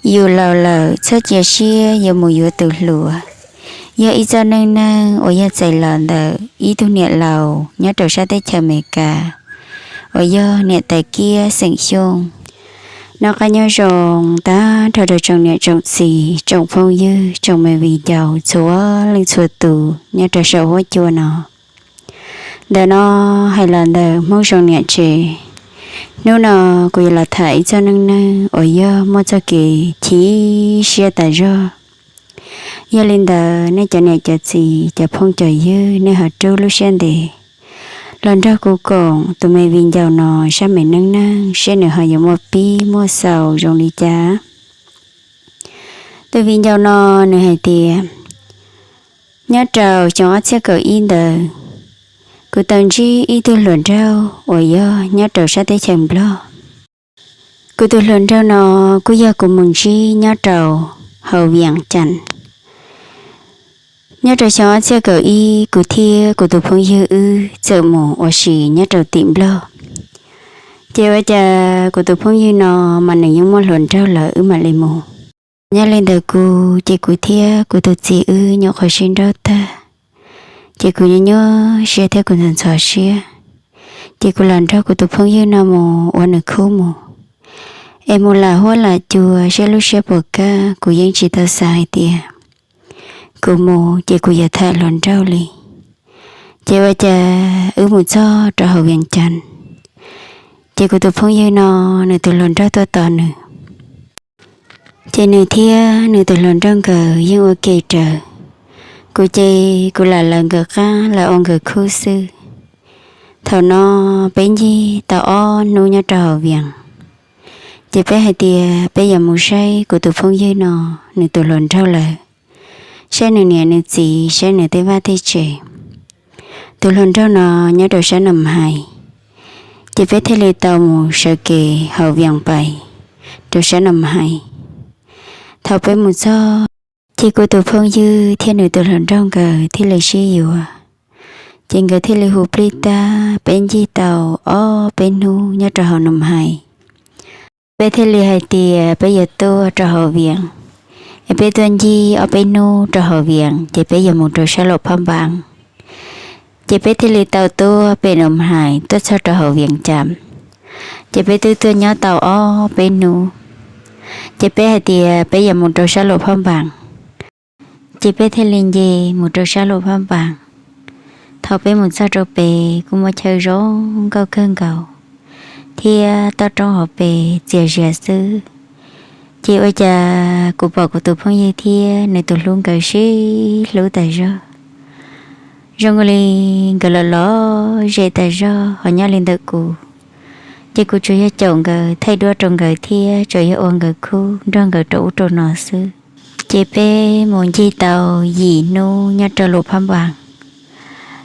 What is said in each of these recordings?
Yus laus lawm txhob cia siab yuav mus yuav tus hluas, yog ib txoj neej neeg uas yog txais los ntawm ib tug niam laus nyob rau sab teb chaws Amelikas uas yog niam tais Kiab xeem Xyooj. Noj qab nyob zoo tag nrho rau tsoom niam tsoom txiv, tsoom phooj ywg, tsoom me viv ncaus txhua leej txhua tus nyob rau saum huab cua no. Ntawm no hais los ntawm Hmoob zoo niam tsev. Hnub no kuv yuav los tham ib txoj neej neeg uas yog muaj txoj kev chim siab tas zog. Yog li ntawd nej cov niam cov txiv, cov phooj cov ywg, nej ho rub lub siab ntev los nrog kuv koom tus me viv ncaus no zaj me neej neeg seb nws ho yuav muaj pib muaj xaus zoo li cas. Tus viv ncaus no nws hais tias, nyob rau xyoo ob txhiab kaum ib ntawd, kuv tau ntsib ib tug hluas nraug uas yog nyob rau sab teb chaws Nplog. Kuv tus hluas nraug no kuj yog kuv mus ntsib nyob rau hauv Vias Cas. Nyob rau xyoo ob txhiab kaum ib, kuv thiab kuv tus phooj ywg wb txawm mus ua si nyob rau tim Nplog. Ces ua cas kuv tus phooj ywg no mas nws yeej muaj hluas nraug lawm wb mam li mus. Nyob li ntawm kuv ces kuv thiab kuv tus txiv wb nyuam qhuav sib nrauj tag, ces kuv nyuaj nyuaj siab thiab kuv ntxhov ntxhov siab, ces kuv los nrog kuv tus phooj ywg no mus ua nws khub mus, es mus lam huab lam cua seb lub siab puas kaj. Kuv yeej tsis tau xav hais tias kuv mus ces kuv yuav tham hluas nraug li. Ces ua cas wb mus txog rau hauv Vias Cas, ces kuv tus phooj ywg no nws tus hluas nraug tuaj tos nws. Ces nws thiab nws tus hluas nraug nkawd yeej ua ke raws. Kuv ces kuv lam lawv nkawd qab lawv ua nkawd khub xwb. Thaum no peb ncig tau ob hnub nyob rau hauv Vias, ces peb hais tias peb yuav mus saib kuv tus phooj ywg no nws tus hluas nraug lawm, saib nws niam nws txiv, saib nws tej vaj tej tsev. Tus hluas nraug no nyob rau sab Nam Hais, ces peb thiaj li tau mus sawv kev hauv Vias Cas rau sab Nam Hais. Thaum peb mus txog, ces kuv tus phooj ywg thiab nws tus hluas nraug nkawd thiaj li sib yuav. Ces nkawd thiaj li hu plig tag, peb ncig tau ob peb hnub nyob rau hauv Nam Hais. Peb thiaj li hais tias peb yuav tuaj rau hauv Vias, es peb tuaj ncig ob peb hnub rau hauv Vias ces peb yuav mus rau sab Luam Phab Npas. Ces peb thiaj li tau tuaj pem Nam Hais tuaj txog rau hauv Vias Cas. Ces peb twb tuaj nyob tau ob peb hnub, ces peb hais tias peb yuav mus rau sab Luam Phab Npas. Ces peb thiaj li nce mus rau sab Luam Phab Npas. Thaum peb mus txog rau pem kuj muaj chaw zoo nkauj kawg nkaus, thiab toj roob hauv pes txias zias xwb. Ces ua cas kuv pom kuv tus phooj ywg thiab nws tus hlub nkawd sib hlub tas zog, zoo li nkawd los lom zem tas zog ho nyob li ntawm kuv. Ces kuv tsuas yog caum nkawd, thaij duab rau nkawd thiab tsuas yog ua nkawd khub nrog nkawd rau ub rau no xwb. Ces peb mus ncig tau yim hnub nyob rau Luam Phab Npas,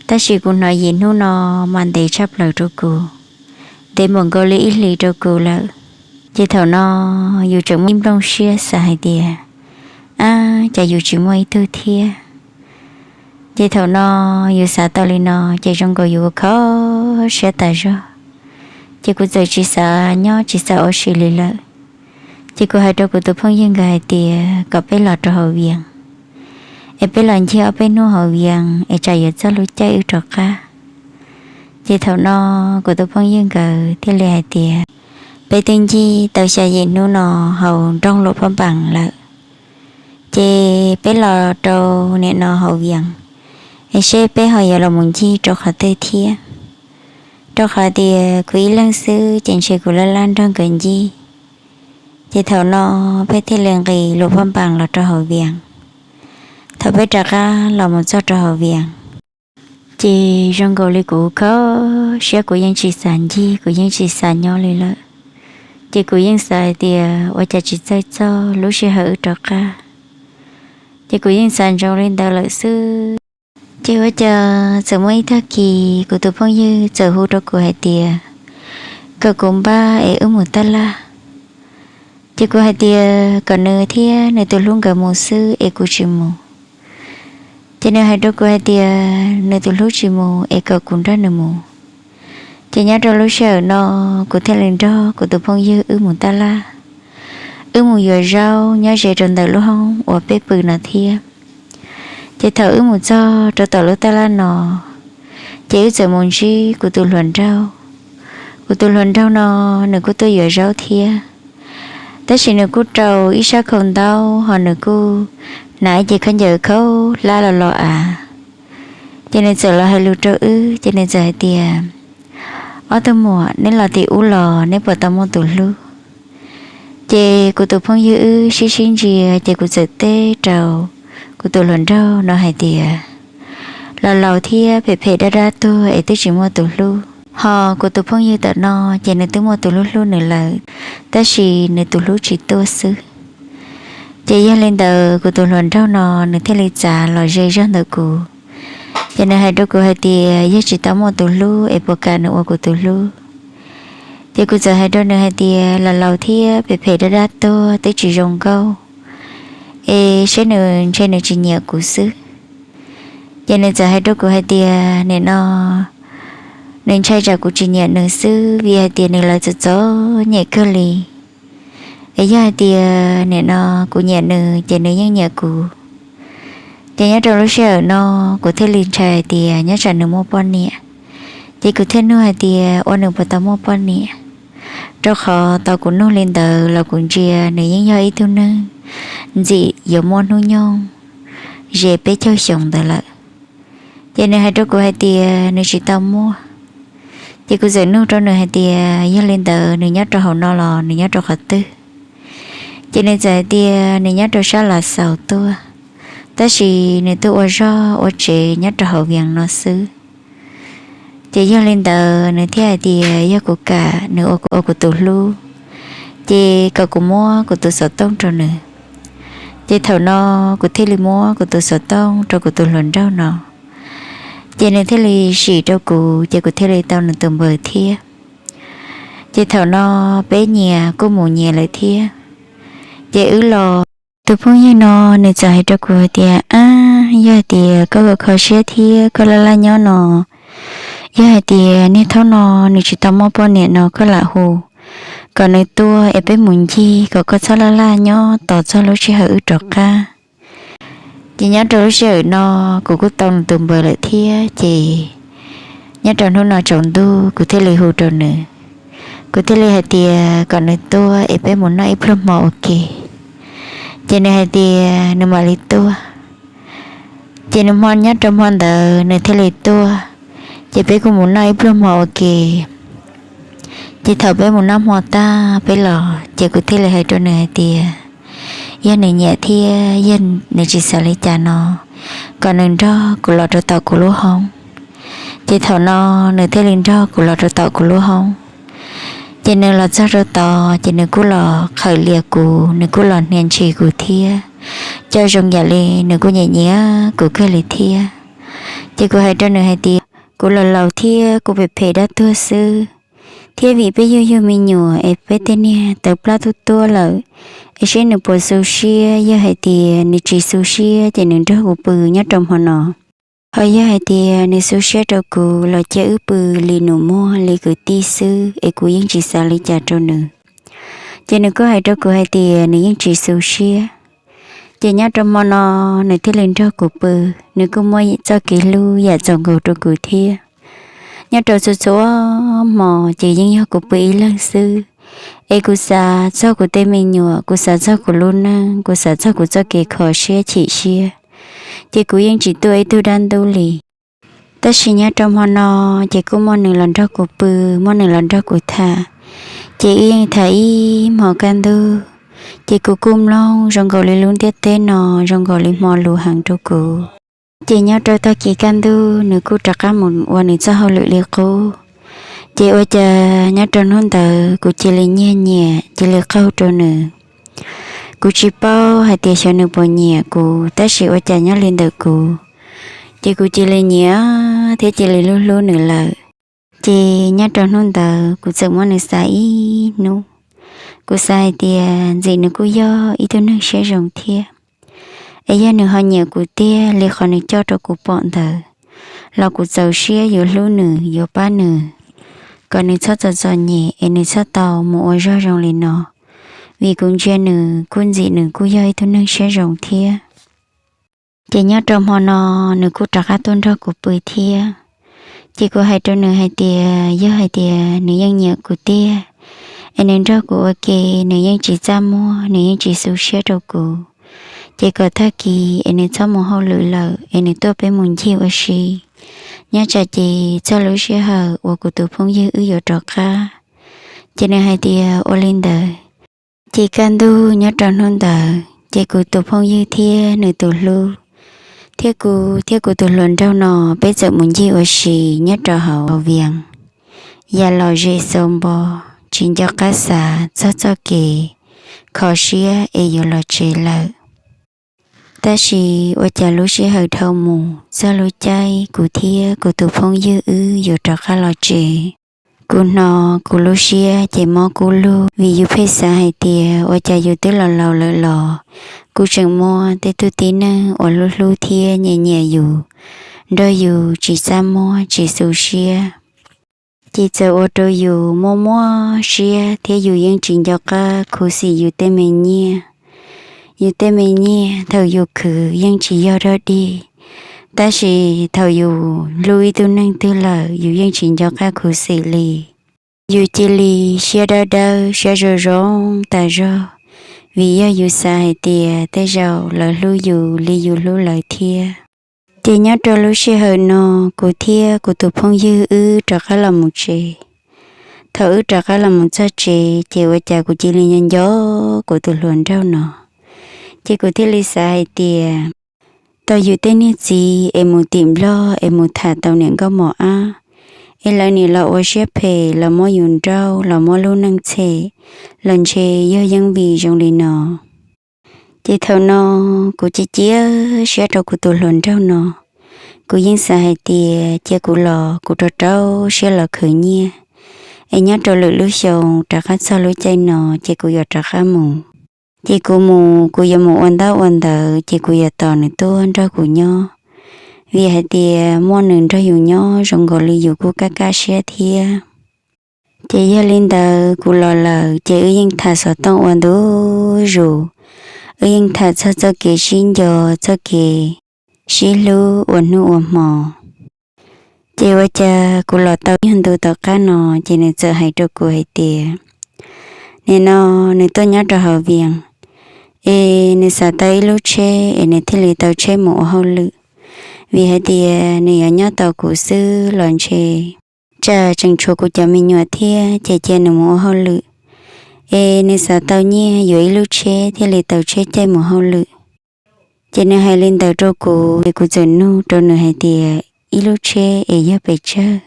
tab sis kuv hnov yim hnub no mas ntev tshaj plaws rau kuv, ntev npaum nkaus li ib hlis rau kuv lawm. Ces thaum no yus tseem muaj ib nplooj siab xav hais tias, ab, cas yus tsis muaj ib tug thiab. Ces thaum no yus xav tau li no ces zoo nkaus yus ua kho siab tas zog. Ces kuv txawm tsis xav nyob tsis xav ua si li lawm. Ces kuv hais rau kuv tus phooj ywg nkawd hais tias kom peb los rau hauv Vias, es peb los ncig ob peb hnub hauv Vias es tsam yuav txog lub caij wb rov qab. Ces thaum no kuv tus phooj ywg nkawd thiaj li hais tias, peb twb ncig tau xya yim hnub no hauv nroog Luam Phab Npas lawm, ces peb los rau nim no hauv Vias, es seb peb ho yuav los mus ncig rau qhov twg thiab, rau qhov tias kuv ib leeg xwb ces ntshe kuv laj laj nrog nkawd ncig. Ces thaum no peb thiaj li nqis Luam Phab Npas los rau hauv Vias. Thaum peb rov qab los mus txog rau hauv Vias, ces zoo nkaus li kuv kho siab, kuv yeej tsis xav ncig, kuv yeej tsis xav nyob li lawm. Ces kuv yeej xav hais tias ua cas tsis txawj txog lub sij hawm wb rov qab. Ces kuv yeej xav ntsoov li ntawd lawm xwb. Ces ua cas txawm muaj ib tag kis kuv tus phooj ywg txawm hu rau kuv hais tias kom kuv npaj es wb mus tab laj. Ces kuv hais tias kom nws thiab nws tus hlub nkawd mus xwb es kuv tsis mus. Ces nws hais rau kuv hais tias nws tus hlub tsis mus es kom kuv nrog nws mus. Ces nyob rau lub sij hawm no kuv thiaj li nrog kuv tus phooj ywg wb mus tab laj. wb mus yuav zaub nyob ze rau ntawm lub hoob uas peb pw no thiab. Ces thaum wb mus txog rau tom lub taj laj no, ces wb txawm mus ntsib kuv tus hluas nraug. Kuv tus hluas nraug no, nws kuj tuaj yuav zaub thiab, tab sis nws kuj rau ib sab khau ntaub, ho nws kuj hnav ib ce khaub ncaws khaub hlab los los av. Ces nws txawm los hais lus rau wb, ces nws txawm hais tias, Ob tug muam, neb los tim ub los neb puas tau muaj tus hlub? Ces kuv tus phooj ywg wb sib sib ntsia, ces kuv txawm teb rau kuv tus hluas nraug no hais tias, Laus laus thiab phem phem dab dab tuag es twb tsis muaj tus hlub. Ho kuv tus phooj ywg tam no, ces nws twb muaj tus hlub hlub nws lawm, tab sis nws tus hlub tsis tuaj xwb. Ces yog li ntawd kuv tus hluas nraug no nws thiaj li txav los ze zog ntawm kuv. Ces nws hais rau kuv hais tias, Yog tsis tau muaj tus hlub es puas kam nws ua kuv tus hlub? Ces kuv txawm hais rau nws hais tias, Laus laus thiab phem phem dab dab tuag twb tsis zoo nkauj, es saib nws ntshe nws tsis nyiam kuv xwb. Ces nws txawm hais rau kuv hais tias, Nim no nws ntshai tsam kuv tsis nyiam nws xwb, vim hais tias nws lawv txom txom nyem kawg li. Es yog hais tias nim no kuv nyiam nws ces nws yeej nyiam kuv. Ces nyob rau lub sij hawm no, kuv thiaj li ntshai hais tias nyob tsam nws muaj poj niam. Ces kuv thiaj nug hais tias, Ua nws puas tau muaj poj niam? Rau qhov tau kuv nug li ntawd los kuv ntsia nws yeej yog ib tug neeg ntxim yuav muaj hnub nyoog ze peb caug xyoo ntawd lawm. Ces nws hais rau kuv hais tias nws tsis tau muaj. Ces kuv txawm nug rau nws hais tias, Yog li ntawd nws nyob rau hauv no los nws nyob rau qhov twg? Ces nws txawm hais tias nws nyob rau sab Lav Xaus tuaj, tab sis nws tuaj ua zog ua tsev nyob rau hauv Vias no xwb. Ces yog li ntawd nws thiaj hais tias yog kuv kam nws ua kuv tus hlub, ces kom kuv muab kuv tus xov tooj rau nws. Ces thaum no kuv thiaj li muab kuv tus xov tooj rau kuv tus hluas nraug no. Ces nws thiaj li sim rau kuv, ces kuv thiaj li tau nws tus npawb thiab. Ces thaum no peb nyias kuj mus nyias lawm thiab. Ces wb los, tus phooj ywg no nws txawm hais rau kuv hais tias, Ab, yog hais tias koj kho siab thiab koj laj laj nyob no, yog hais tias niag thaub no nws tsis tau muaj poj niam no koj lam hu kom nws tuaj es peb mus ncig kom koj txhob laj laj nyob tos txog lub sij hawm wb rov qab. Ces nyob rau lub sij hawm no kuv kuj tau nws tus npawb lawm thiab, ces nyob rau hnub no tsaus ntuj kuv thiaj li hu rau nws. Kuv thiaj li hais tias kom nws tuaj es peb mus noj ib pluag hmo ua ke. Ces nws hais tias nws mam li tuaj. Ces nws hmo nyob rau hmo ntawd nws thiaj li tuaj, ces peb kuj mus noj ib pluag hmo ua ke. Ces thaum peb mus noj hmo tag peb los, ces kuv thiaj li hais rau nws hais tias yog nws nyiam thiab yog nws tsis xav li cas no, kom nws nrog kuv los rau tom kuv lub hoob. Ces thaum no nws thiaj li nrog kuv los rau tom kuv lub hoob. Ces nws los txog rau tod, ces nws kuj los qhawm lias kuv, nws kuj los hnia ntshis kuv thiab, coj zoo yam li nws kuj nyiam nyiam kuv kawg li thiab. Ces kuv hais rau nws hais tias kuv laus laus thiab kuv phem phem dab tuag xwb, thiab vim peb yug yug me nyuam es peb tej niag tawv plab tuab tuab lawm, es seb nws puas xu siab. Yog hais tias nws tsis xu siab ces nws nrog kuv pw nyob rau hmo no. Ho yog hais tias nws xu siab rau kuv los cia wb pw li nus muag li kwv tij xwb, es kuv yeej tsis xav li cas rau nws. Ces nws kuj hais rau kuv hais tias nws yeej tsis xu siab. Ces nyob rau hmo no nws thiaj li nrog kuv pw, nws kuj muaj txoj kev hlub yam txaus nkaus rau kuv thiab. Nyob rau txhua txhua hmo ces yeej yog kuv pw ib leeg xwb, es kuv xav txog kuv tej me nyuam, kuv xav txog kuv lub neej, kuv xav txog kuv txoj kev kho siab chim siab, ces kuv yeej tsis tuaj ib tug dab ntub li. Tab sis nyob rau hmo no, ces kuj muaj nws los nrog kuv pw, muaj nws los nrog kuv tham, ces wb yeej tham ib hmo kaj ntug. Ces kuv kuj mloog zoo nkaus li lub ntiaj teb no zoo nkaus li hmo lus heev rau kuv. Ces nyob rau tag kis kaj ntug nws kuj rov qab mus ua nws txoj hauj lwm li qub. Ces ua cas nyob rau hnub ntawd kuv cia li nyiag nyiam cia li qaug rau nws. Kuv tsis paub hais tias xyov nws puas nyiam kuv, tab sis ua cas nyob li ntawm kuv, ces kuv cia li nyiam thiab cia li hlub hlub nws lawm. Ces nyob rau hnub ntawd kuv txawm muab nws xav ib hnub. Kuv xav hais tias ntxim nws kuj yog ib tug neeg siab zoo thiab, es yog nws ho nyiam kuv tiag li qhov nws coj rau kuv pom ntawd, los kuv txaus siab yuav hlub nws yuav pab nws, kom nws txhob txom txom nyem es nws txhob tau mus ua zog zoo li no. vim kuv ntsia nws kuj ntxim nws kuj yog ib tug neeg siab zoo thiab. Ces nyob rau hmo no nws kuj rov qab tuaj nrog kuv pw thiab. Ces kuv hais rau nws hais tias yog hais tias nws yeej nyiam kuv tiag, es nws nrog kuv ua ke, nws yeej tsis txaj muag, nws yeej tsis xu siab rau kuv, ces kom tag kis es nws txhob mus hauj lwm lawm es nws tuaj peb mus ncig ua si. Nyob tsam ces txog lub sij hawm uas kuv tus phooj ywg wb yuav rov qab. Ces nws hais tias ua li ntawd. Ces kaj ntug nyob rau hnub ntawd ces kuv tus phooj ywg thiab nws tus hlub, thiab kuv thiab kuv tus hluas nraug no peb txawm mus ncig ua si nyob rau hauv Vias. Yam lom zem xaus npo, tsis nco qab xav txog txoj kev kho siab es yuav los tsev lawm. Tab sis ua cas lub sij hawm dhau mus txog lub caij kuv thiab kuv tus phooj ywg wb yuav rov qab los tsev, kuv hnov kuv lub siab ces mob kub lug vim yus pheej xav hais tias ua cas yus twb los laus lawm los kuj tseem muaj tej tug tib neeg uas hlub hlub thiab nyiam nyiam yus, nrog yus tsis txaj muag tsis xu siab. Ces txawm ua rau yus muaj muaj siab thiab yus yeej tsis nco qab khuv xim yus tej me nyiaj. Yus tej me nyiaj thaum yus khwv yeej tsis yog dog dig, tab sis thaum yus hlub ib tug neeg twg lawm yus yeej tsis nco qab khuv xim li. Yus cia li siab dawb dawb siab zoo zoo tas zog, vim yog yus xav hais tias tej zaum lawv hlub yus li yus hlub lawv thiab. Ces nyob rau lub sij hawm no, kuv thiab kuv tus phooj ywg wb rov qab los mus tsev. Thaum wb rov qab los mus txog tsev ces ua cas kuv cia li nco nco kuv tus hluas nraug no. Ces kuv thiaj li xav hais tias tau yus tej niag txiv es mus tim Nplog es mus tham tau niam nkauj mos ab, es lawv niam los ua siab phem los muab yus nrauj los muab lub neej txhem, los ntshe yog yeeb vim zoo li no. Ces thaum no kuv cia cia siab rau kuv tus hluas nraug no. Kuv yeej xav hais tias cia kuv los kuv rau rau siab los khwv nyiaj, es nyob rau lwm lub xyoo rov qab txog lub caij no ces kuv yuav rov qab mus. Ces kuv mus kuv yuav mus ua ntaub ua ntawv ces kuv yuav tos nws tuaj nrog kuv nyob, vim hais tias muaj nws nrog yus nyob zoo nkaus li yus kuj kaj kaj siab thiab. Ces yog li ntawd kuv los lawm ces wb yeej tham xov tooj ua ntu zus, wb yeej tham txog txoj kev sib nco, txoj kev sib hlub ua hnub ua hmo. Ces ua cas kuv los tau ib nyuag ntu tom qab no ces nws txawm hais rau kuv hais tias nim no nws tuaj nyob rau hauv Vias, es nws xav tau ib lub tsheb es nws thiaj li tau tsheb mus ua hauj lwm, vim hais tias nws yuav nyob tos kuv xwb los ntshe tsam tseem tshuav kuv cov me nyuam thiab ces cia nws mus ua hauj lwm, es nws xav tau nyiaj yuav ib lub tsheb thiaj li tau tsheb caij mus hauj lwm. Ces nws hais li ntawd rau kuv es kuv txawm nug rau nws hais tias ib lub tsheb es yog pes tsawg?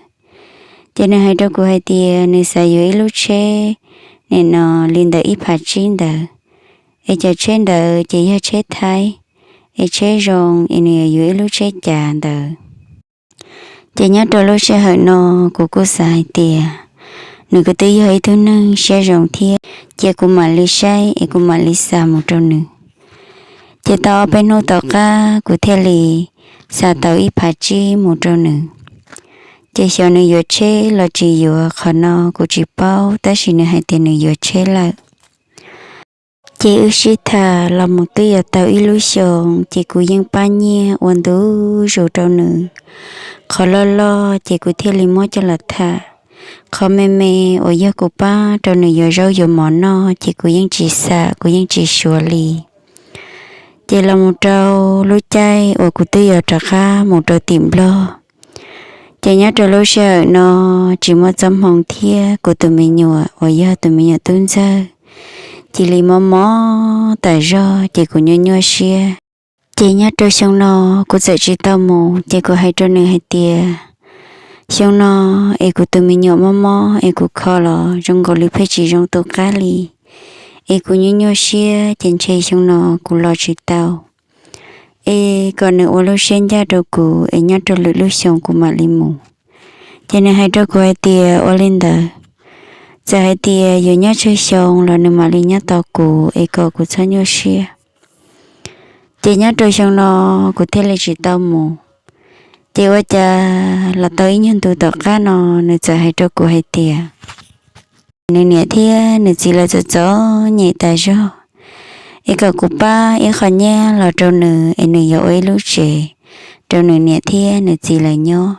Ces nws hais rau kuv hais tias nws xav yuav ib lub tsheb nim no li ntawm ib phav tsib ntawd, es cov tsheb ntawd ces yog tsheb Thaib, es tsheb zoo es nws yuav yuav ib lub tsheb cav ntawd. Ces nyob rau lub sij hawm no kuv kuj xav hais tias nws kuj twb yog ib tug neeg siab zoo thiab, ces kuv mam li saib es kuv mam li xa mus rau nws. Ces tau ob peb hnub tom qab kuv thiaj li xa tau ib phav tsib mus rau nws. Ces xyov nws yuav tsheb los tsis yuav qhov no kuv tsis paub, tab sis nws hais tias nws yuav tsheb lawm. Ces wb sib tham los mus twb yuav tau ib lub xyoos ces kuv yeej pab nyiaj ua ntu zus rau nws. Qhov loj loj ces kuv thiaj li muab coj los tham. Qhov me me uas yog kuv pab rau nws yuav zaub yuav mov noj ces kuv yeej tsis xam, kuv yeej tsis suav li. Ces los mus rau lub caij uas kuv twb yuav rov qab mus rau tim Nplog, ces nyob rau lub sij hawm no tsis muaj txoj hmoo thiab kuv tus me nyuam uas yog tus me nyuam tub ntxawg cia li mob mob tas zog ces kuv nyuaj nyuaj siab. Ces nyob rau xyoo no kuv txawm tsis tau mus ces kuv hais rau nws hais tias xyoo no es kuv tus me nyuam mob mob es kuv kho los zoo nkaus li pheej tsis zoo tu qab li, es kuv nyuaj nyuaj siab ces ntshe xyoo no kuv los tsis tau, es kom nws ua lub siab ncaj rau kuv es nyob rau lwm lub xyoo kuv mam li mus. Ces nws hais rau kuv hais tias ua li ntawd, txawm hais tias yuav nyob tsawg xyoo los nws mam li nyob tos kuv es kom kuv txhob nyuaj siab. Ces nyob rau xyoo no kuv thiaj li tsis tau mus. Ces ua cas los tau ib nyuag ntu tom qab no nws txawm hais rau kuv hais tias Nws niam thiab nws txiv lawv txom txom nyem tas zog, es kom kuv pab ib qho nyiaj los rau nws es nws yuav ua ib lub tsev rau nws niam thiab nws txiv lawv nyob.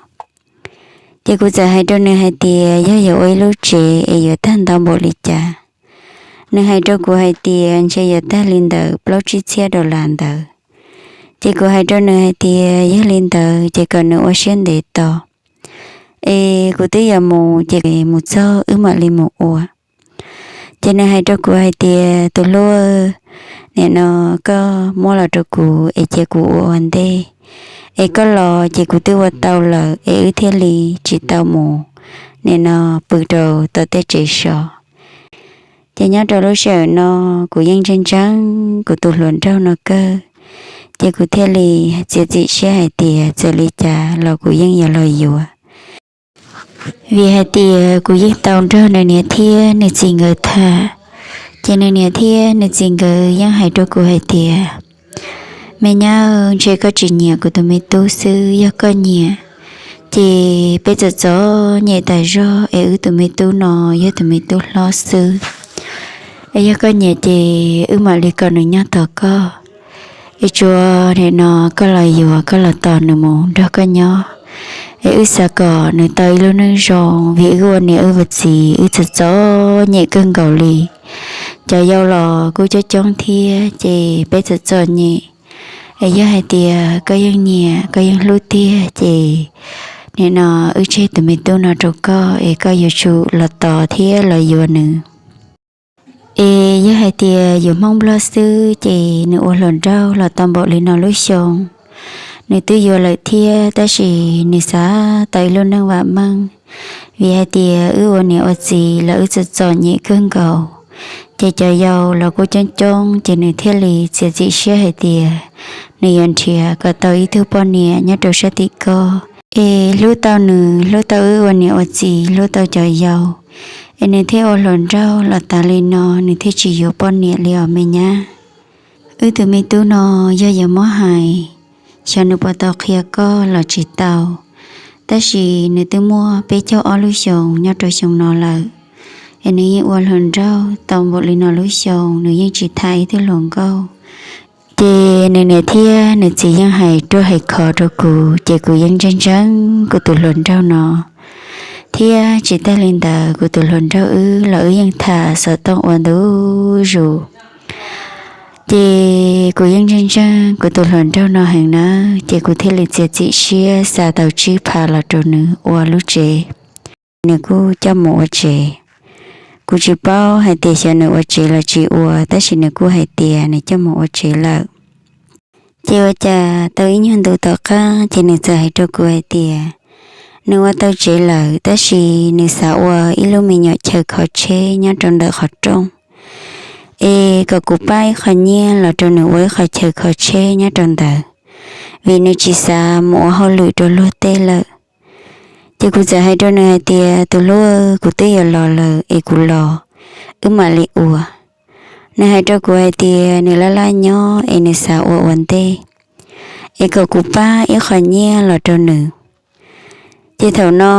Ces kuv txawm hais rau nws hais tias yog yuav ua ib lub tsev es yuav tag ntau npaum li cas? Nws hais rau kuv hais tias ntshe yuav tag li ntawm plaub tsib txhiab dollar ntawd. Ces kuv hais rau nws hais tias yog li ntawd ces kom nws ua siab ntev tos, es kuv twb yuav mus ces mus txog wb mam li mus ua. Ces nws hais rau kuv hais tias tus hlub, nim no koj muab los rau kuv es cia kuv ua ua ntej, es koj los ces kuv twb ua tau lawm es wb thiaj li tsis tau mus nim no pw rau tom tej tsev so. Ces nyob rau lub sij hawm no kuv yeej ntseeg ntseeg kuv tus hluas nraug no kawg, ces kuv thiaj li txiav txim siab hais tias txawm li cas los kuv yeej yuav los yuav. Vim hais tias kuv yeej tau nrog nws niam thiab nws txiv nkawd tham, ces nws niam thiab nws txiv nkawd yeej hais rau kuv hais tias me nyab, ntshe koj tsis nyiam kuv tus me tub xwb, yog koj nyiam ces peb txom txom nyem tas zog es wb tus me tub no yog tus me tub hlob xwb. Es yog koj nyiam ces wb mam li kom nws nyob tos koj, es tsuas nim no koj los yuav koj los tos nws mus nrog koj nyob, es wb xav kom nws tau ib lub neej zoo, vim wb ua niam wb ua txiv wb txom txom nyem kawg nkaus li. Cov yau los kuj coob coob thiab ces peb txom txom nyem. Es yog hais tias koj yeej nyiam koj yeej hlub tiag ces nim no wb tseg tus me tub no rau koj es koj yuav tsum los tos thiab los yuav nws. Es yog hais tias yuav Hmoob Nplog xwb ces nws ua hluas nraug los tau npaum li no lub xyoo, nws twb yuav lawm thiab, tab sis nws xav tau ib lub neej vam meej. Vim hais tias wb ua niam ua txiv los wb txom txom nyem kawg nkaus, ces cov yau los kuj coob coob, ces nws thiaj li txiav txim siab hais tias nws yuav nrhiav kom tau ib tug poj niam nyob rau sab tim ko. Es hlub tau nws, hlub tau wb ua niam ua txiv, hlub tau cov yau, es nws thiaj ua hluas nraug los tas li no, nws thiaj tsis yuav poj niam li os me nyab. Wb tus me tub no yog yuav muab hais, xyov nws puas tau qhia koj los tsis tau, tab sis nws twb muaj peb caug ob lub xyoos nyob rau xyoo no lawm, es nws yeej ua hluas nraug tau npaum li no lub xyoo, nws yeej tsis tham ib tug hluas nkauj. Ces nws niam thiab nws txiv yeej hais ruaj hais khov rau kuv, ces kuv yeej ntseeg ntseeg kuv tus hluas nraug no, thiab tsis tag li ntawd kuv tus hluas nraug wb los wb yeej tham xov tooj ua ntu zus. Ces kuv yeej ntseeg ntseeg kuv tus hluas nraug no heev nawb, ces kuv thiaj li txiav txim siab xa tau tsib phav los rau nws ua lub tsev. Nws kuj coj mus ua tsev. Kuv tsis paub hais tias xyov nws ua tsev los tsis ua, tab sis nws kuj hais tias nws coj mus ua tsev lawm. Ces ua cas tau ib nyuag ntu tom qab ces nws txawm hais rau kuv hais tias nws ua tau tsev lawm, tab sis nws xav ua ib lub me nyuam chaw kho tsheb nyob rau ntawm qhov rooj, es kom kuv pab ib qho nyiaj los rau nws ua ib qho chaw kho tsheb nyob rau ntawd, vim nws tsis xav mus ua hauj lwm rau luag tej lawm. Ces kuv txawm hais rau nws hais tias tus hlub, kuv twb yuav los lawm es kuv los, wb mam li ua. Nws hais rau kuv hais tias nws laj laj nyob es nws xav ua ua ntej, es kom kuv pab ib qho nyiaj los rau nws. Ces thaum no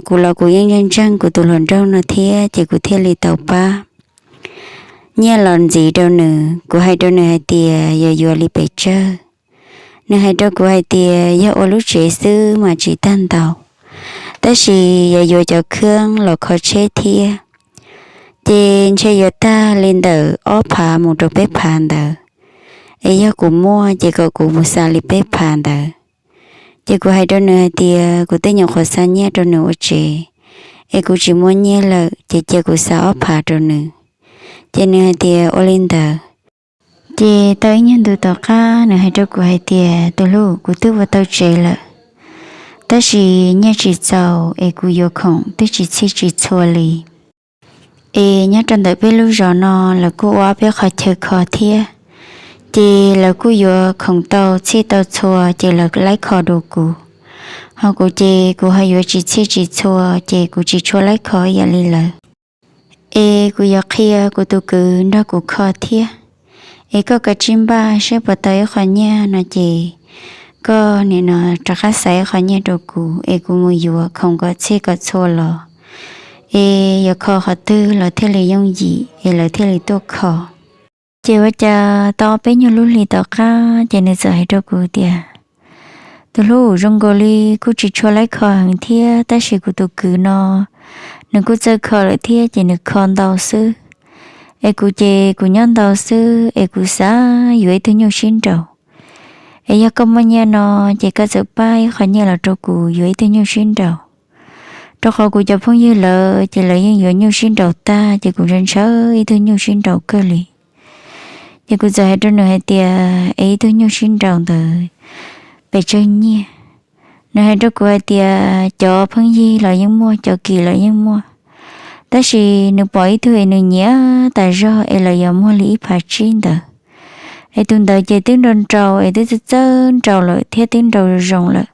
kuv los kuv yeej ntseeg ntseeg kuv tus hluas nraug no thiab, ces kuv thiaj li tau pab nyiaj los ntxiv rau nws. Kuv hais rau nws hais tias yog yuav li pes tsawg. Nws hais rau kuv hais tias yog ua lub tsev xwb mas tsis tag ntau, tab sis yog yuav cov khab los kho tsheb thiab, ces ntshe yuav tag li ntawm ob phav mus rau peb phav ntawd. Es yog kuv muaj ces kom kuv mus xa li peb phav ntawd. Ces kuv hais rau nws hais tias kuv twb nyuam qhuav xa nyiaj rau nws ua tsev, es kuv tsis muaj nyiaj lawm, ces cia kuv xa ob phav rau nws. Ces nws hais tias ua li ntawd. Ces tau ib nyuag ntu tom qab nws hais rau kuv hais tias tus hlub, kuv twb ua tau tsev lawm, tab sis nyiaj tsis txaus es kuv yuav khoom twb tsis txhij tsis txhua li. Es nyob rau ntawm peb lub zos no lawv kuj ua ob peb qhov chaw kho thiab, ces lawv kuj yuav khoom tau txhij tau txhua ces lawv laib kho dua kuv. Ho kuv ces kuv ho yuav tsis txhij tsis txhua ces kuv tsis tshua laib kho ib yam li lawv. Es kuv yuav qhia kuv tus kwv nrog kuv kho thiab. Es koj kav tsij npaj saib puas tau ib qho nyiaj no ces koj nim no rov qab xa ib qho nyiaj rau kuv es kuv mus yuav khoom kom txhij kom txhua los. es yuav kho qhov twg los thiaj li yooj yim es lawv thiaj li tuaj kho. Ces ua cas tau peb nyuag lub hli tom qab ces nws txawm hais rau kuv tias, tus hlub, zoo nkaus li kuj tsis tshua laib kho heev thiab, tab sis kuv tus kwv no nws kuj txawj kho lawm thiab ces nws kho ntau xwb. Es kuv ces kuv nyob ntau xwb es kuv xav yuav ib tug nyuj sib nraus. Es yog koj muaj nyiaj no ces koj txawm pab ib qho nyiaj los rau kuv yuav ib tug nyuj sib nraus, rau qhov kuv cov phooj ywg lawv ces lawv yeej yuav nyuj sib nraus tag ces kuv ntshaw ntshaw ib tug nyuj sib nraus kawg li. Ces kuv txawm hais rau nws hais tias, es ib tug nyuj sib nraus ntawd pes tsawg nyiaj? Nws hais rau kuv hais tias cov phooj ywg los yeej muaj, cov kim los yeej muaj, tab sis nws pom ib tug es nws nyiam tas zog es lawv yuav muag li ib phav tsib ntawd. Es tus ntawd ces twb nrau nrau es twb txawj txawj nrau lawm thiab twb nrau zoo lawm.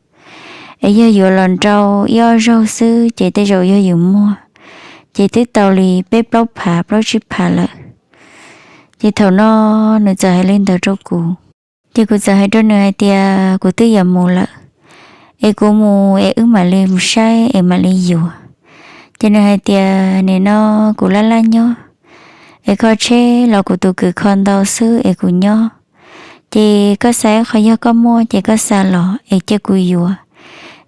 Es yog yuav los nrau ib ob zaug xwb ces tej zaum yog yuav muag ces twb tau li peb plaub phav plaub tsib phav lawm. Ces thaum no nws txawm hais li ntawd rau kuv, ces kuv txawm hais rau nws hais tias kuv twb yuav mus lawm, es kuv mus es wb mam li mus saib es mam li yuav. Ces nws hais tias, nim no kuv laj laj nyob, es kho tsheb los kuv tus kwv kho ntau xwb es kuv nyob. Ces koj xa ib qho, yog koj muaj ces koj xa los es cia kuv yuav.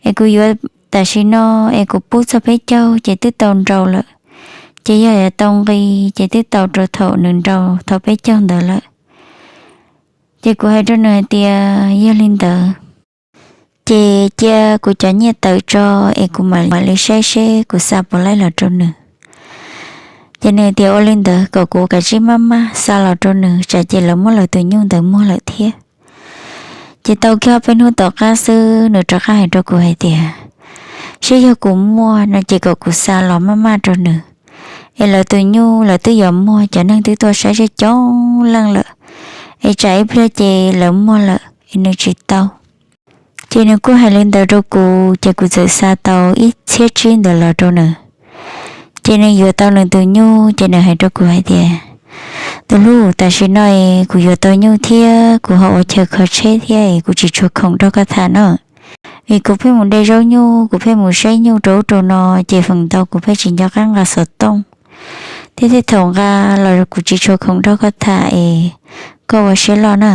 Es kuv yuav tam sim no es kuv pub txog peb caug ces twb tau nrau lawm. Ces yog yuav tau nqi ces twb tau rau thaum nws nrau thaum peb caug ntawd lawm. Ces kuv hais rau nws hais tias yog li ntawd ces cia kuv cov nyiaj tawm tso es kuv mam li saib seb kuv xa puas laib los rau nws. Ces nws tias ua li ntawd kom kuv kav tsij maj maj xa los rau nws, tsam ces lawv muab lawv tus nyuj ntawd muag lawm thiab. Ces tau kiag peb hnub tom qab xwb nws rov qab hais rau kuv hais tias, seb yog kuv muaj no ces kom kuv xa los maj maj rau nws, es lawv tus nyuj lawv twb yuav muag, cov neeg twb tuaj saib seb coob leej lawm, es tsam ib pliag ces lawv muag lawm es nws tsis tau. Ces nws kuj hais li ntawd rau kuv ces kuv txawm xa tau ib txhiab tsib ntawd los rau nws. Ces nws yuav tau nws tus nyuj ces nws hais rau kuv hais tias, tus hlub, tam sim no es kuv yuav tau nyuj thiab kuv ho ua chaw kho tsheb thiab es kuv tsis tshua khoom nrog koj tham na. Vim kuv pheej mus de zaub nyuj, kuv pheej mus saib nyuj rau ub rau no, ces feem ntau kuv pheej tsis nco qab nqa xov tooj, thiab tej thaum nqa los kuv tsis tshua khoom nrog koj tham es koj ua siab loj na.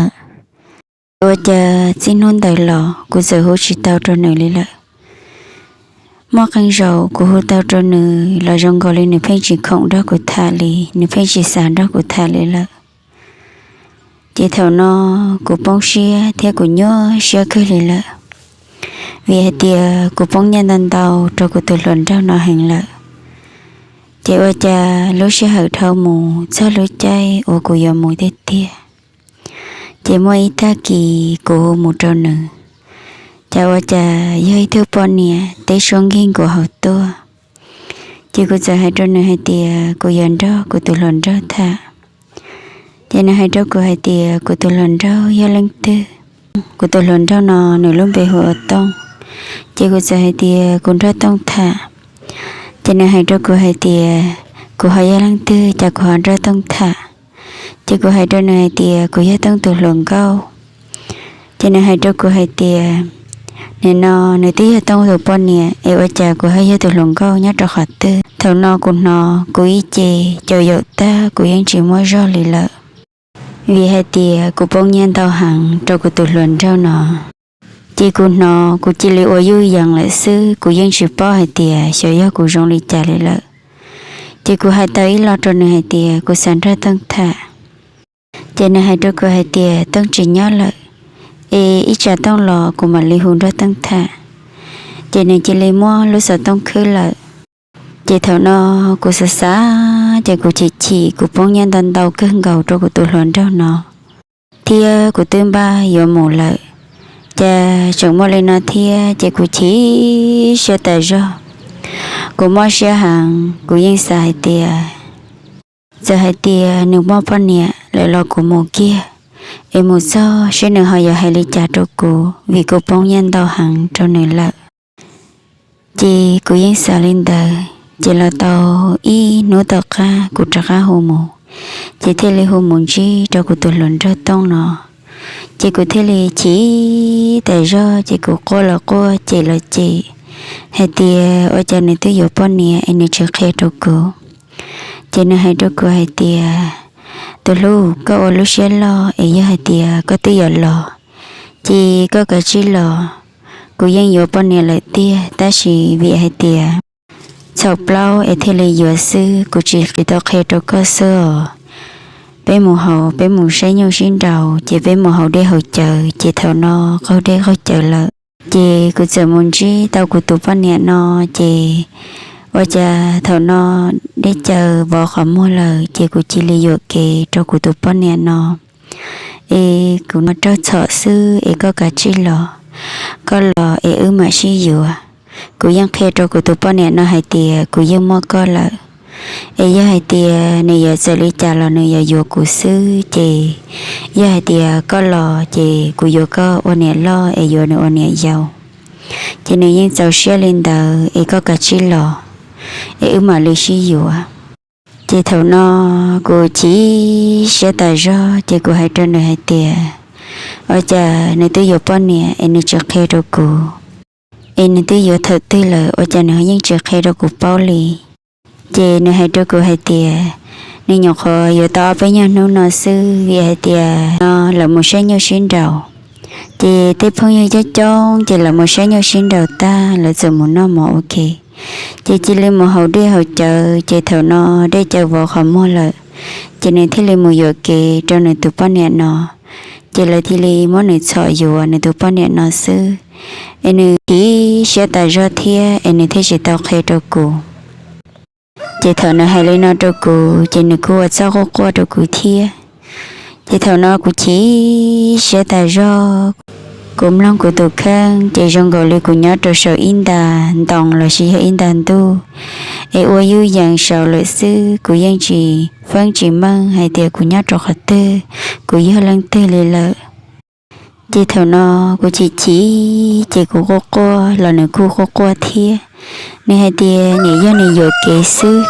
Ua cas txij hnub ntawd los kuv txawm hu tsis tau rau nws li lawm. Muaj qee zaus kuv hu tau rau nws los zoo nkaus li nws pheej tsis khoom nrog kuv tham li, nws pheej tsis xav nrog kuv tham li lawm. Ces thaum no kuv poob siab thiab kuv nyuaj siab kawg li lawm, vim hais tias kuv poob nyiaj ntau ntau rau kuv tus hluas nraug no heev lawm. Ces ua cas lub sij hawm dhau mus txog lub caij uas kuv yuav mus tiag tiag, ces muaj ib tag kis kuv hu mus rau nws, cas ua cas yog ib tug poj niam teb suab nkig nkuav hauv tuaj. Ces kuv txawm hais rau nws hais tias kuv yuav nrog kuv tus hluas nraug tham. Ces nws hais rau kuv hais tias kuv tus hluas nraug yog leej twg. Kuv tus hluas nraug no nws lub npe hu ua Tooj. Ces kuv txawm hais tias kuv nrog Tooj tham. Ces nws hais rau kuv hais tias kuv ho yog leej twg cas kuv ho nrog Tooj tham. Ces kuv hais rau nws hais tias kuv yog Tooj tus hluas nkauj. Ces nws hais rau kuv hais tias nim no nws twb yog Tooj tus poj niam es ua cas kuv ho yog tus hluas nkauj nyob rau qhov twg. Thaum no kuv hnov kuv ib ce caum yaum tag kuv yeej tsis muaj zog li lawm, vim hais tias kuv poob nyiaj ntau heev rau kuv tus hluas nraug no. Ces kuv hnov kuv cia li ua yuj yees lawm xwb, kuv yeej tsis paub hais tias xyov yog kuv zoo li cas li lawm. Ces kuv hais tau ib lo rau nws hais tias kuv xav nrog Tooj tham. Ces nws hais rau kuv hais tias Tooj tsis nyob lawm, es ib tsam Tooj los kuv mam li hu nrog Tooj tham. Ces nws cia li muab lub xov tooj khwb lawm. Ces thaum no kuv xav xav ces kuv chim chim, kuv poob nyiaj ntau ntau kawg nkaus rau kuv tus hluas nraug no, thiab kuv twb npaj yuav mus lawm, cas tseem muaj li no thiab ces kuv chim siab tas zog. Kuv mob siab heev, kuv yeej xav hais tias txawm hais tias nws muaj poj niam lawm los kuv mus kiag, es mus txog seb nws ho yuav hais li cas rau kuv, vim kuv poob nyiaj ntau heev rau nws lawm. Ces kuv yeej xav li ntawd, ces los tau ib hnub tom qab kuv rov qab hu mus, ces thiaj li hu mus ntsib rau kuv tus hluas nraug Tooj no. Ces kuv thiaj li chim tas zog, ces kuv quaj los quaj, cem los cem, hais tias ua cas nws twb yuav poj niam es nws tsis qhia rau kuv. Ces nws hais rau kuv hais tias, tus hlub, koj ua lub siab loj es yog hais tias koj twb yuav los, ces koj kav tsij los. Kuv yeej yuav poj niam lawm tiag, tab sis vim hais tias txhaum plaub es thiaj li yuav xwb, kuv tsis tau qhia rau koj xwb os. Peb mus haus, peb mus saib nyuj sib nraus, ces peb mus haus dej haus cawv, ces thaum no qaug dej qaug cawv lawm, ces kuv txawm mus ntsib tau kuv tus poj niam no, ces ua cas thaum no dej cawv vov qhov muag lawm, ces kuv cia li yuam kev rau kuv tus poj niam no. Es kuv no raug txhom xwb es koj kav tsij los, koj los es wb mam sib yuav. Kuv yeej qhia rau kuv tus poj niam no hais tias kuv yeej muaj koj lawm, es yog hais tias nws yuav txawm li cas los nws yuav yuav kuv xwb, ces yog hais tias koj los ces kuv yuav koj ua niam loj es yuav nws ua niam yau. Ces nws yeej txaus siab li ntawd es koj kav tsij los, es wb mam li sib yuav. Ces thaum no kuv chim siab tas zog, ces kuv hais rau nws hais tias, ua cas nws twb yuav poj niam es nws tsis qhia rau kuv, es nws twb yuav thaum twg lawm ua cas nws yeej tsis qhia rau kuv paub li. Ces nws hais rau kuv hais tias, nws nyuam qhuav yuav tau ob peb nyuag hnub no xwb, vim hais tias no lawv mus saib nyuj sib nraus. Ces tej phooj ywg coob coob ces lawv mus saib nyuj sib nraus tag, lawv txawm mus noj mov ua ke, ces cia li mus haus dej haus cawv, ces thaum no dej cawv vov qhov muag lawm, ces nws thiaj li mus yuam kev rau nws tus poj niam no, ces lawv thiaj li muab nws txhom yuav nws tus poj niam no xwb. Es nws chim siab tas zog thiab es nws thiaj tsis tau qhia rau kuv. Ces thaum nws hais li no rau kuv, ces nws kuj ua txuj quaj quaj rau kuv thiab. Ces thaum no kuv chim siab tas zog, kuv mloog kuv tus kheej ces zoo nkaus li kuv nyob rau saum ib nta ntoo los sis yog ib nta ntuj, es ua yuj yees saud lawm xwb, kuv yeej tsis feeb tsis meej hais tias kuv nyob rau qhov twg, kuv yog leej twg li lawm. Ces thaum no kuv chim chim, ces kuv quaj quaj los nws kuj quaj quaj thiab. Nws hais tias nws yog nws yuam kev xwb,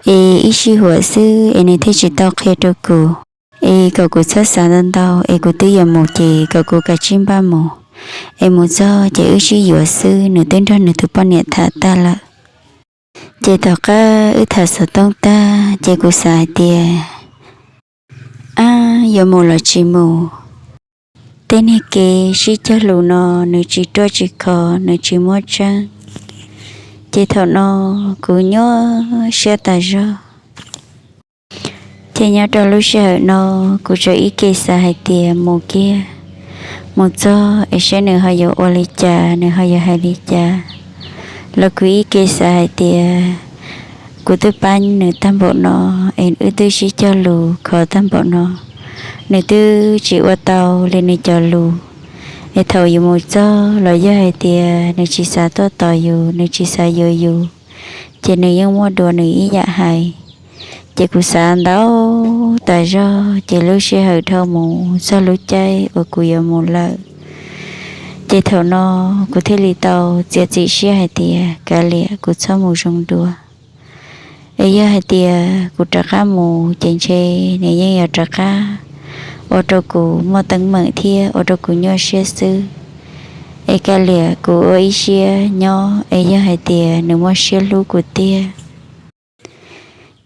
es ib sij huam xwb es nws thiaj tsis tau qhia rau kuv, es kom kuv txhob xav ntau ntau, es kuv twb yuav mus ces kom kuv kav tsij npaj mus, es mus txog ces wb sib yuav xwb, nws twb nrog nws tus poj niam tham tag lawm. Ces tom qab wb tham xov tooj tag ces kuv xav hais tias, ab, yuav mus los tsis mus? Tej niag kev sib cog lus no nws tsis ruaj tsis khov, nws tsis muaj tseeb. Ces thaum no kuv nyuaj siab tas zog. Ces nyob rau lub sij hawm no kuv tseem ib ke xav hais tias mus kiag, mus txog es saib nws ho yuav ua li cas, nws ho yuav hais li cas. Los kuv ib ke xav hais tias kuv twb pab nws tag npaum no, es wb twb sib cog lus khov tag npaum no, nws twb tsis ua tau li nws cov lus. Es thaum yus mus txog los yog hais tias nws tsis xav tuaj tos yus, nws tsis xav yuav yus, ces nws yeej muaj dua nws ib yam hais. Ces kuv xav ntau tas zog, ces lub sij hawm dhau mus txog lub caij uas kuv yuav mus lawm. Ces thaum no kuv thiaj li tau txiav txim siab hais tias kav liam, kuv txhob mus zoo dua. Es yog hais tias kuv rov qab mus ces ntshe nws yeej yuav rov qab ua rau kuv muaj teeb meem thiab ua rau kuv nyuaj siab xwb. Es kav liam, kuv ua ib siab nyob, es yog hais tias nws muaj siab hlub kuv tiag,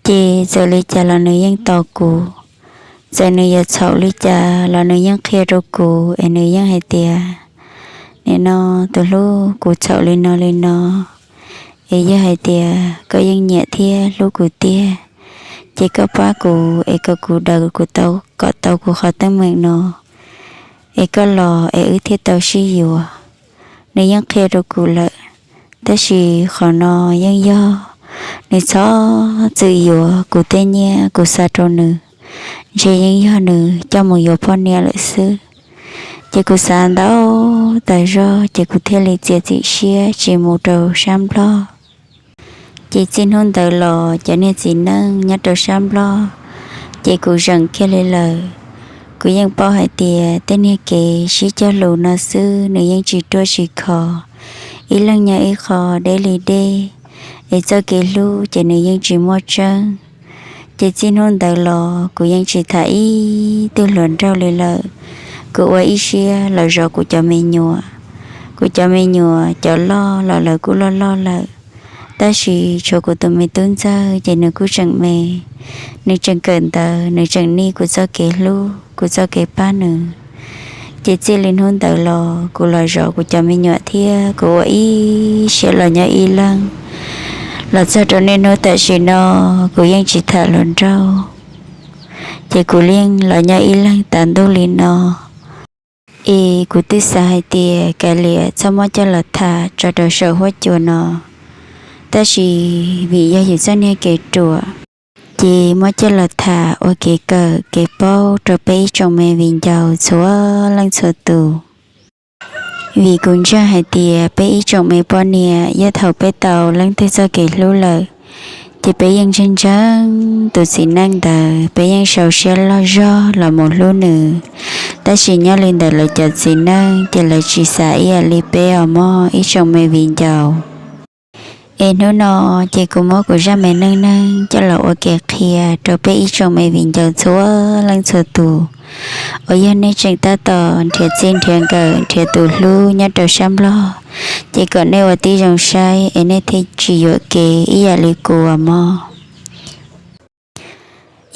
ces txawm li cas los nws yeej tos kuv. Txawm nws yuav txhaum li cas los nws yeej qhia rau kuv, es nws yeej hais tias, nim no tus hlub, kuv txhaum li no li no, es yog hais tias koj yeej nyiam thiab hlub kuv tiag, ces koj pab kuv es kom kuv daws kuv tau, kom tau kuv qhov teeb meem no, es koj los es wb thiaj tau sib yuav. Nws yeej qhia rau kuv lawm, tab sis qhov no yeej yog nws txhob txwm yuav kuv tej nyiaj kuv xa rau nws, ntshe yeej yog nws coj mus yuav poj niam lawm xwb. Ces kuv xav ntau tas zog, ces kuv thiaj li txiav txim siab tsis mus rau sab Nplog. Ces txij hnub ntawd los cov niag txiv neej nyob rau sab Nplog, ces kuv zeem kiag li lawm. Kuv yeej paub hais tias tej niag kev sib cog lus no xwb, nws yeej tsis ruaj tsis khov, ib leeg nyob ib qho deb li deb, es txoj kev hlub ces nws yeej tsis muaj tseeb. Ces txij hnub ntawd los kuv yeej tsis tham ib tug hluas nraug li lawm. Kuv ua ib siab los zov kuv cov me nyuam, Kuv cov me nyuam cov loj los lawv kuj loj loj lawm, tab sis tshuav kuv tus me tub ntxawg ces nws kuj tseem me, nws tseem kawm ntawv, nws tseem nij kuv txoj kev hlub, kuv txoj kev pab nws. Ces txij li hnub ntawd los kuv los zov kuv cov me nyuam thiab kuv ua ib siab los nyob ib leeg. Los txog rau niaj hnub tam sim no kuv yeej tsis tham hluas nraug, ces kuv yeej los nyob ib leeg tas ntuj li no. Es kuv twb xav hais tias kav liam txhob muab coj los tham tso rau saum huab cua no, tab sis vim yog yus txoj niag kev ruam, ces muab coj los tham ua kev kawm kev paub rau peb ib tsoom me viv ncaus txhua leej txhua tus. Vim kuv ntseeg hais tias peb ib tsoom me poj niam yog thaum peb tau leej twg txoj kev hlub lawm, ces peb yeej ntseeg ntseeg tus txiv neej ntawd, peb yeej sau siab loj zog los mus hlub nws. Tab sis nyob li ntawm lawv cov txiv neej ces lawv tsis xav ib yam li peb os mog ib tsoom me viv ncaus. Es hnub no ces kuv muab kuv zaj me neej neeg coj los ua kev qhia rau peb ib tsoom me viv ncaus txhua leej txhua tus uas yog nej tseem tab tom nrhiav txij nrhiav nkawm nrhiav tus hlub nyob rau sab Nplog, ces kom nej ua tib zoo saib es nej thiaj tsis yuam kev ib yam li kuv os mog.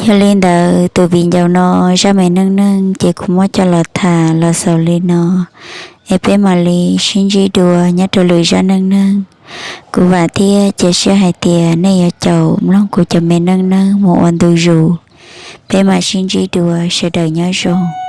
Yog li ntawd tus viv ncaus no zaj me neej neeg ces kuv muab coj los tham los xaus li no, es peb mam li sib ntsib dua nyob rau lwm zaj neej neeg. Kuv vam thiab cia siab hais tias nej yuav caum mloog kuv cov me neej neeg mus ua ntu zus. Peb mam sib ntsib dua, sawv daws nyob zoo.